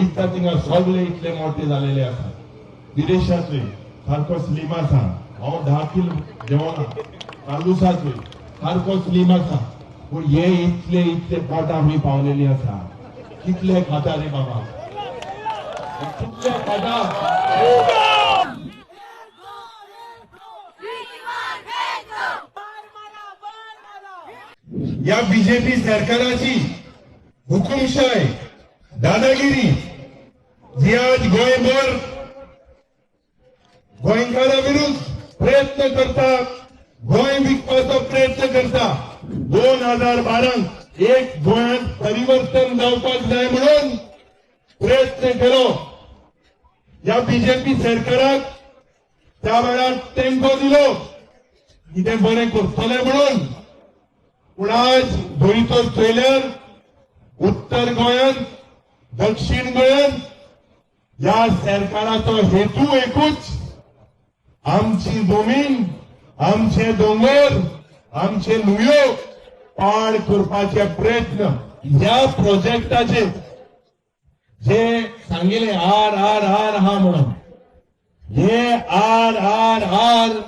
वयता थिंगा सगळे इतले मोठे जालेले आसा. विदेशाचोय सारको स्लीम आसा. हांव 10 किलो जेवना. कार्लुसाचोय सारको स्लीम आसा, पूण हे इतले इतले पोटां आमी पावलेली आसा. कितले खाता रे बाबा, कितले खाता? या बीजेपी सरकाराची हुकुमशाय, दादागिरी जी आज गोंयभर गोंयकारा विरुद्ध प्रयत्न करता, गोंय विकपाचो प्रयत्न करता. 2012 एक गोंयांत परिवर्तन जावपाक जाय म्हणून प्रयत्न केलो. या बीजेपी सरकाराक त्या वेळार तेंको दिलो, कितें बरें करतले म्हणून. पूण आज धोरीतो चोयल्यार उत्तर गोंयांत, दक्षिण गोंयांत ह्या सरकाराचो हेतू एकूच, आमची जमीन, आमचे दोंगर, आमचे न्हंयो पाड करपाचे प्रयत्न. ह्या प्रोजेक्टाचे जे सांगिले आर आर आर हा म्हणून, हे आर आर आर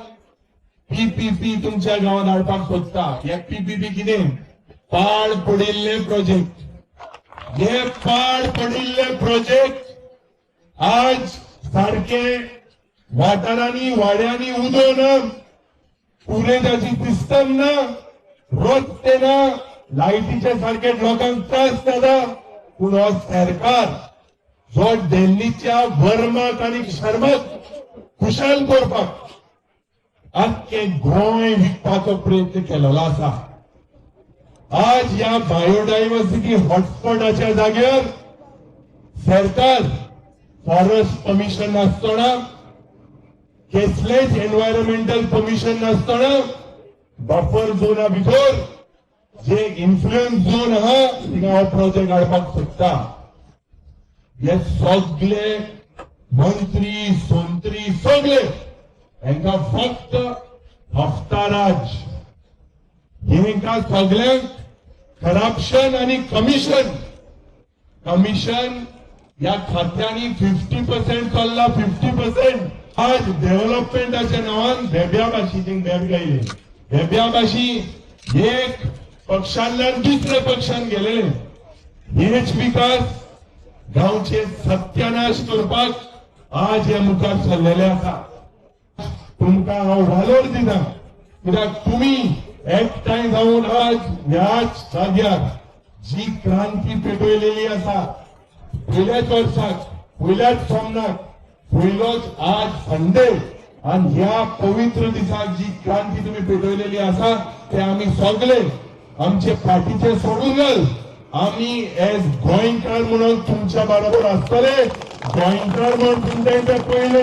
पीपीपी तुमच्या गांवात हाडपाक सोदता. हे पीपीपी कितें? पाड पडिल्ले प्रोजेक्ट. हे पाड पडिल्ले प्रोजेक्ट आज सारखे वाठारांनी, वाड्यांनी उदो ना, पुरेजाची सिस्टम ना, रस्ते ना, लायटीचे सारखे लोकांक त्रास जाता. पूण हो सरकार जो दिल्लीच्या वर्माक आनी शर्माक खुशाल करपाक आख्खे गोंय विकपाचो प्रयत्न केलेलो आसा. आज ह्या बायोडायव्हर्सिटी हॉटस्पॉटाच्या जाग्यार सरकार फॉरेस्ट परमिशन नासतना, कसलेच एनवायरमेंटल परमिशन नासतना, बफर झोना भितर जे इन्फ्लुएन्स झोन आहा थिंगा हो प्रोजेक्ट हाडपाक सोदता. हे सगळे मंत्री संत्री सगळे हेंका फक्त हफ्ताराज. हेंका सगळ्यांक करप्शन आनी कमिशन. कमिशन ह्या खात्यांनी 50% चल्ला, 50%. आज डेव्हलपमेंटाच्या नांवान बेब्या भाशी थिंग बेब गायले. बेब्या भाशी एक पक्षांतल्यान दुसऱ्या पक्षान गेलेले. हेच विकास गांवचे सत्यानाश करपाक आज हे मुखार सरलेले आसा. तुमकां हांव वालोर दिता, कित्याक तुमी एकठांय जावन आज ह्याच जाग्यार जी क्रांती पेटवलेली आसा, पयल्याच वर्साक, पयल्याच सोमनाक, पयलोच आज संडे आनी ह्या पवित्र दिसाक जी क्रांती तुमी पेटवलेली आसा, ते आमी सगळे आमचे पार्टीचे सोडून घाल, आमी एज गोंयकार म्हणून तुमच्या बरोबर आसतले. गोंयकार म्हणून तुमच्या ते पयले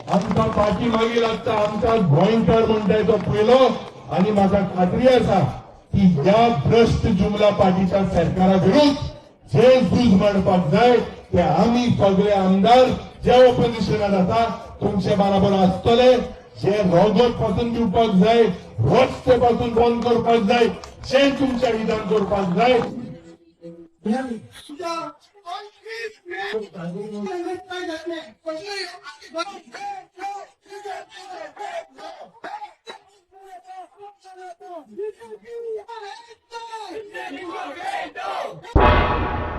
आमकां पार्टी मागीर लागता. आमकां गोंयकार म्हणटाय तो पयलो. आनी म्हाका खात्री आसा की ह्या भ्रश्ट जुमला पार्टीच्या सरकारा विरुद्ध जे झूज मांडपाक जाय ते आमी सगळे आमदार जे ऑपोजिशनात आसा तुमचे बरोबर आसतले. जे रोगत पासून दिवपाक जाय, रस्ते पासून बंद करपाक जाय, जे तुमच्या विधान करपाक जाय.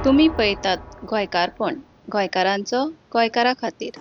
तुमी पळयतात गोंयकारपण, गोंयकारांचो गोंयकारा खातीर.